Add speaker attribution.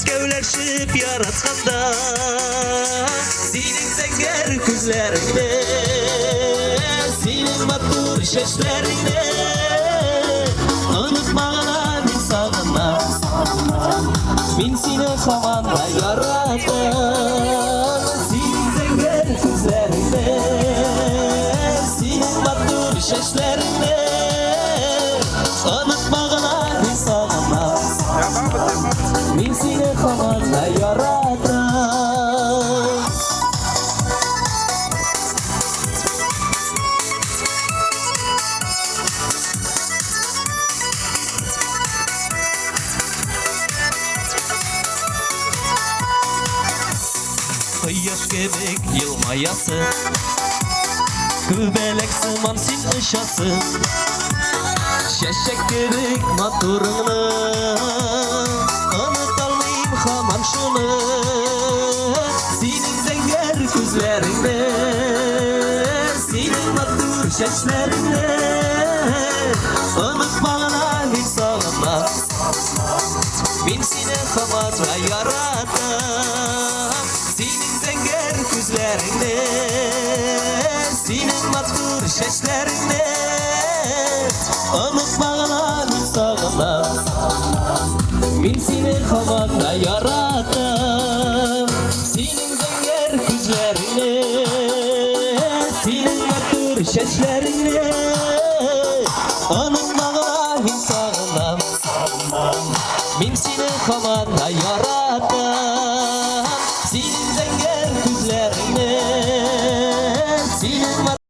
Speaker 1: Икәүләшеп яратканда. Синең зәңгәр күзләреңне, синең матур чәчләреңне онытма гына, мин сагынам. Мин сине һаман да яратам. Синең зәңгәр күзләреңне, синең матур чәчләреңне онытма гына, мин сагынам. Мин сине һаман да яратам. Кояш кебек елмаясың, күбәләк сыман син очасың. Чәчәк кебек матурыңны оныта алмыйм һаман шуны. Синең зәңгәр күзләреңне, синең матур чәчләреңне онытма гына, мин сагынам. Мин сине һаман да яратам. Синең зәңгәр күзләреңне, синең матур чәчләреңне онытма гына, мин сагынам. Мин сине һаман да яратам. Синең зәңгәр күзләреңне, синең матур чәчләреңне онытма гына, мин сагынам. Мин сине һаман да яратам.